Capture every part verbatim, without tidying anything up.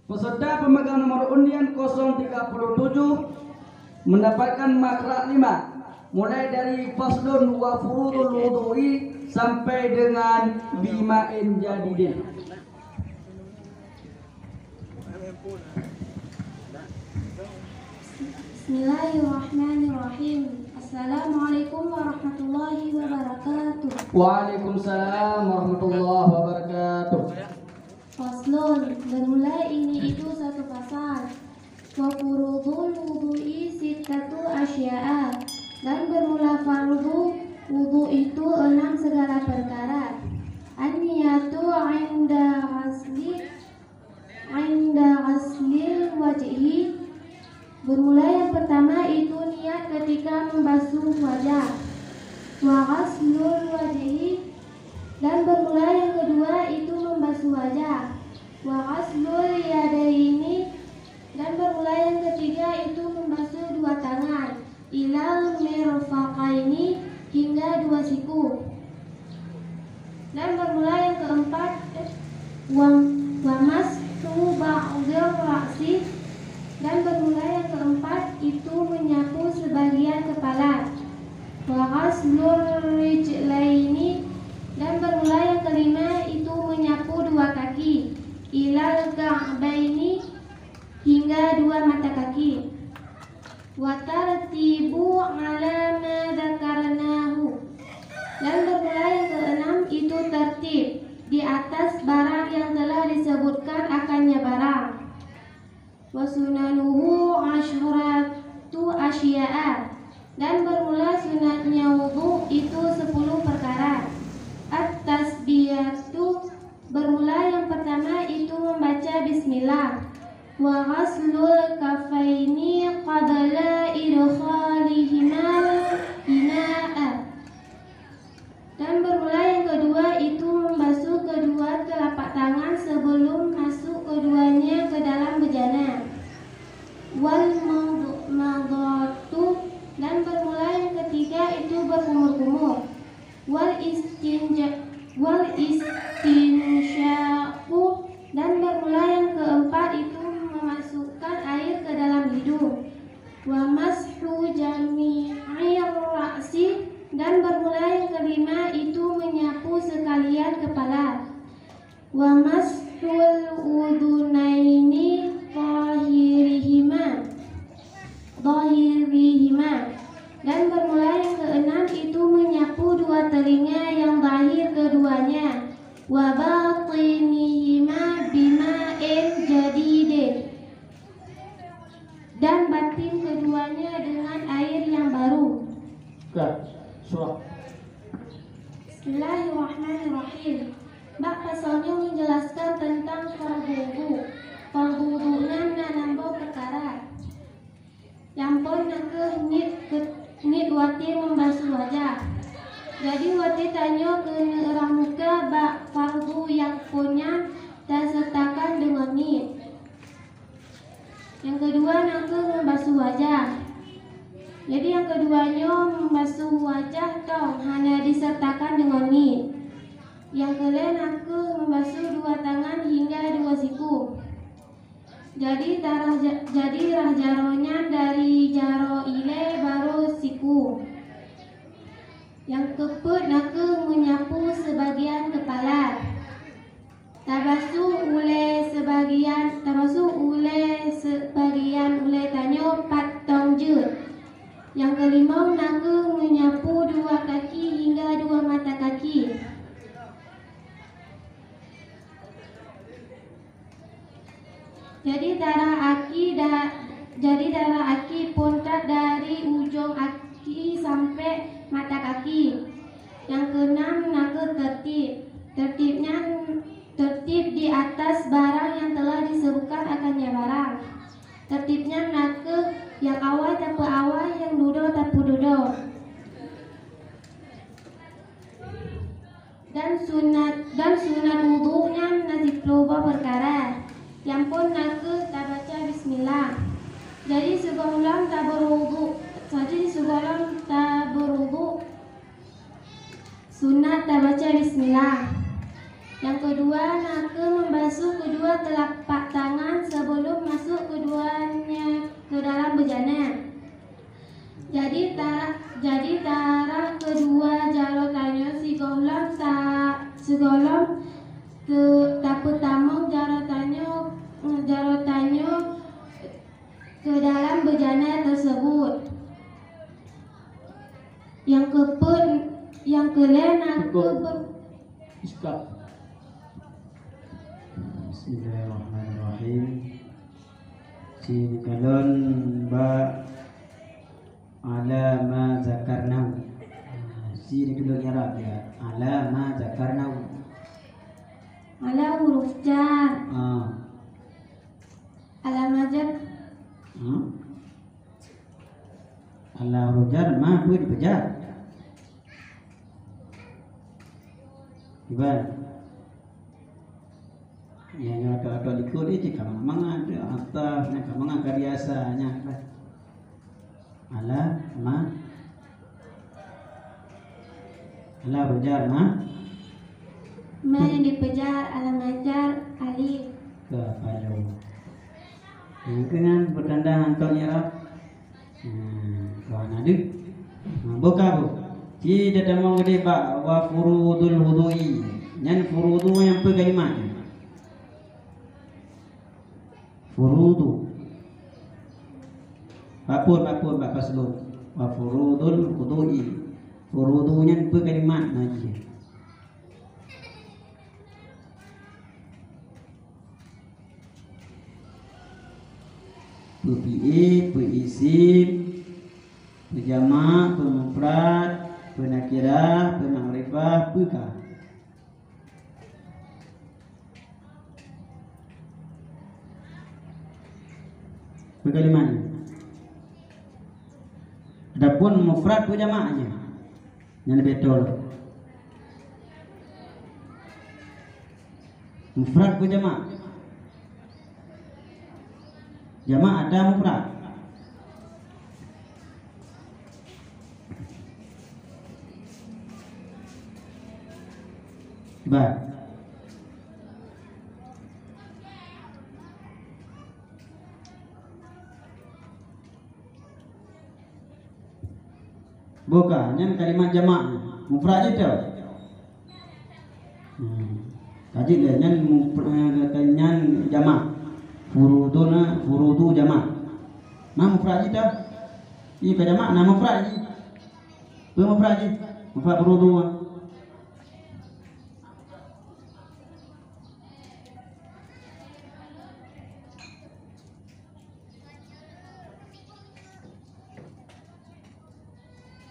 Peserta pemegang nomor undian kosong tiga puluh tujuh mendapatkan makhraj lima, mulai dari faslun wa furudul wudu'i sampai dengan bima'in jadidin. Bismillahirrahmanirrahim. Assalamualaikum warahmatullahi wabarakatuh. Waalaikumsalam warahmatullahi wabarakatuh. Faslun, bermula ini itu satu pasal. Wa furudul wudu'i sittatu asya'a, dan bermula fardu wudu itu enam segala perkara. An-niyatu 'inda ghasli, 'inda ghaslil wajhi, bermula yang pertama itu niat ketika membasuh wajah. Wa ghaslul wajhi, dan bermula yang kedua itu membasuh wajah. Wa ghaslul yadaini, dan bermula yang ketiga itu membasuh dua tangan. Ilal mirfaqaini, hingga dua siku. Dan bermula yang keempat, wa, wa mashu ba'dhir ra'si, dan bermula yang keempat itu menyapu sebagian kepala. Wa ghaslur rijlaini, dan bermula yang kelima itu menyapu dua kaki. Ilal ka'baini, hingga dua mata kaki. Wa tartibu ala ma dzakarnahu. Dan bermula yang keenam itu tertib di atas barang yang telah disebutkan akannya barang. Wa sunanuhu asyratu asya'a. Dan bermula sunatnya wudu itu sepuluh perkara. At-tasbihatu, bermula yang pertama itu membaca bismillah. Wa ghaslul kafaini qabla idkhalihimal ina'a. Dan bermula yang kedua itu membasuh kedua telapak tangan sebelum masuk keduanya ke dalam bejana. Wal madmadatu, dan bermula yang ketiga itu berkumur-kumur. Wal istinja, wal istinsyaqu, dan bermula yang keempat itu memasukkan air ke dalam hidung. Wa mashu jami'ir ra'si, dan bermula yang kelima itu menyapu sekalian kepala. Wa mashul udhunaini zahirihima, zahirihima, dan bermula yang keenam itu menyapu dua telinga yang zahir keduanya. Wa batinihima bima'in jadidin, dan batin keduanya dengan air yang baru. Ka, surah. Bismillahirrahmanirrahim. Bak pasal nyoe menjelaskan tentang fardu wudu. Fardu wudu nyan na lambo perkara. Nyang phôn na kheueh niet ke, niet watée membasuh wajah. Jadi watée tanyoe keuneuk ramuka bak fardu nyang phôn nyan tasertakan deungon niet. Nyang keudua na kheueh membasuh wajah. Jadi nyang keudua nyoe membasuh wajah tong hana disertakan deungon niet. Nyang keulhée na kheueh membasuh dua tangan hingga dua siku. Jadi tarah ja-, jadi rhah jaroe nyan dari jaroe ilée barô siku. Nyang keupeuet na kheueh meunyapu seubagian keupala. Tabasuh ulée seubagian, tabasuh ulée seubagian ulée tanyoe pat tong jeuet. Nyang keulimong na kheueh meunyapu dua kaki hingga dua mata kaki. Jadi darah aki da-, jadi darah aki phôn that dari ujong aki sampoe mata kaki. Nyang keunam na kheueh tertib. Tertib nyan tertib di atas barang nyang telah disebutkan akannya barang. Tertib nyan na kheueh nyang awai tapeuawai, nyang dudoe tapeududoe. Dan sunat, dan sunat wudu nyan na siplôh boh peukara. Nyang phôn na kheueh tabaca bismillah. Jadi sigohlom tabeuwudu, jadi sigohlom tabeuwudu, sunat tabaca bismillah. Nyang keudua na kheueh meubasuh keudua teulapak tangan sibeulom masôk keuduanya keu dalam beujana. Jadi tara-, jadi tara keudua jaroe tanyoe sigohlom ta-, sigohlom teu-, tapeutamong jaroe tanyoe, jaroe tanyoe keu dalam beujana teuseubut. Nyang keupeuet, nyang keulhèe na kheueh be- Bismillahirrahmanirrahim. Ci neukalon bak ala ma zakarnahu. Ci neukalon i'rab ya. Ala ma zakarnahu. Ala huruf jar. Ah. Ala ma jar. Hmm? Ala huruf jar, ma peue dipeujar? Kiban. Ya, nyoe atau-atau likot ni cit ka mangat, atau nyan ka mangat ka biasa nyan. Ala ma. Ala huruf jar ma. Ma nyang dipeujar, ala ma jar alif. Ka paloe. Nyang keunan beutanda hantom i'rab. Hmm, ka na deuh. Ha, boh ka boh. Ci tatamong geude bak wa furudul wudu'i. Nyan furudu nyan peue kalimat nyan? Furudu. Bak phon, bak phon, bak paslon. Wa furudul wudu'i. Furudu nyan peue kalimat na jih? Peue fi'il, peue isim, peue jamak, peue mufrad, peue nakirah, peue makrifah, peue ka. Peue kalimat nyan? Adapun mufrad peue jamak nyan? Nyan leubeh tol. Mufrad peue jamak? Jamak ada mufrad. Ba. Boh ka, nyan kalimat jamak. Mufrad jih teuh. Hmm. Ka jeuet lé, nyan mufra-, eh, nyan jamak. Furuduna, furudu jamak. Na mufrad jih teuh. Ih, ka jamak, na mufrad jih. Peue mufrad jih? Mufrad furudu.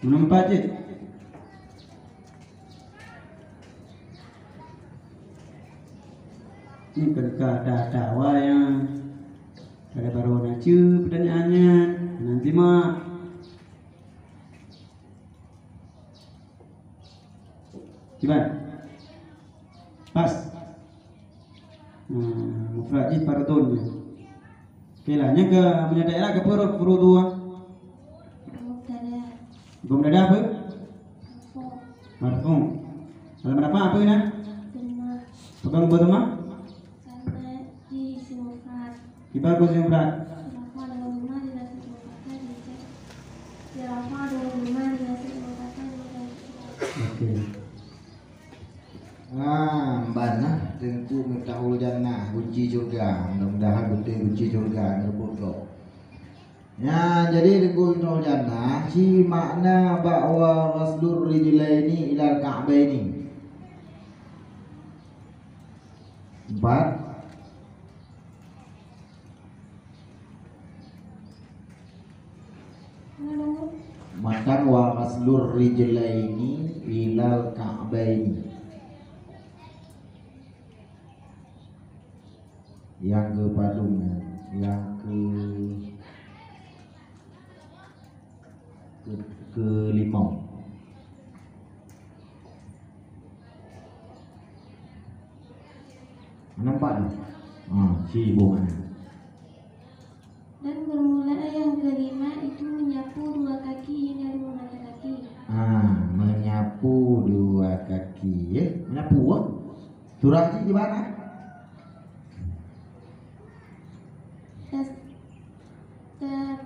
Meunan pat cit. Nyoe kan ka ata-ata awai nyan. Kada barô na cue peutanyaan nyan. Nanti mak. Kiban? Pas. Nah, mufrad jih fardun nyan. Oke lah, nyan keu meunyo daerah keu peue huruf furudu? Mubtada. Mubtada apa? Marfu'. Marfu'. Alam rafa' apa na? Dhammah. Pegang buat dhammah? Karena jih isim mufrad. Kiban keu isim mufrad? Rafa' dengan dhammah di nasib mufrad. Rafa' dengan dhammah di nasib mufrad. Oke. Ah, ban nah, Teungku Miftahul Jannah, gunci syurga. Mudah-mudahan beutôi gunci syurga neureubot gob. Nyan, jadi Teungku Miftahul Jannah, ci makna bak wa ghaslur rijlaini ilal ka'baini. Empat. Matan wa ghaslur rijlaini ilal ka'baini. Nyang keu padum nyan, nyang keu, keu, keulimong. Nampak tu? Ha, sibuk kan. Dan bermula yang kelima itu menyapu dua kaki hingga dua mata kaki. Ha, menyapu dua kaki, eh. Menyapu, ah. Surah jih di mana? Tas-, ta-,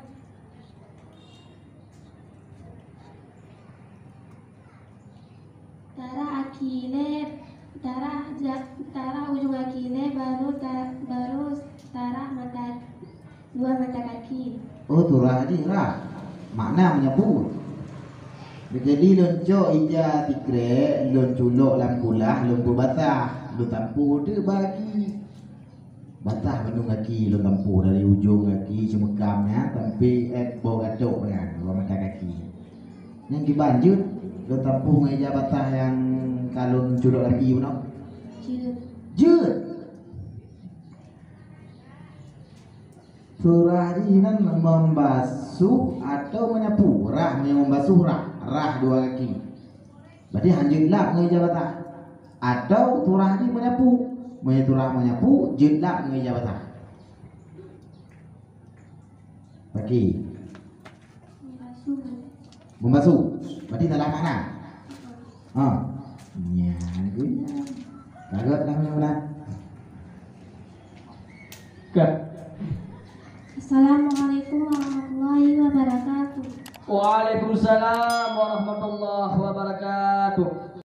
tarah aki lé, tarah ja-, tarah ujong aki lé, baru ta-, baru tarah mata, dua mata kaki. Oh, surah jih rah. Makna meunyapu. Jadi lôn cok ija sikrek, lôn culok lam kulah, lôn peubasah, lôn sampôh teuk bak aki. Basah bandum gaki lôn sampôh dari ujong gaki seumeukam nyan sampai ék boh gatok nyan bak mata gaki. Nyang kiban jeuet lôn sampôh ngon ija basah nyang ka lôn culok lam ié bunoe? Jeuet. Jeuet. Surah jih nan membasuh atau menyapu? Rah, meunyoe membasuh rah, rah dua gaki. Berarti han jeuet lap ngon ija basah. Atau surah jih menyapu. Meunyoe surah menyapu, jeuet lap ngon ija basah. Paki. Membasuh. Membasuh. Berarti salah makna. Ha. Nyan guna. Lagot dah meunan. Kat. Assalamualaikum warahmatullahi wabarakatuh. Waalaikumsalam warahmatullahi wabarakatuh.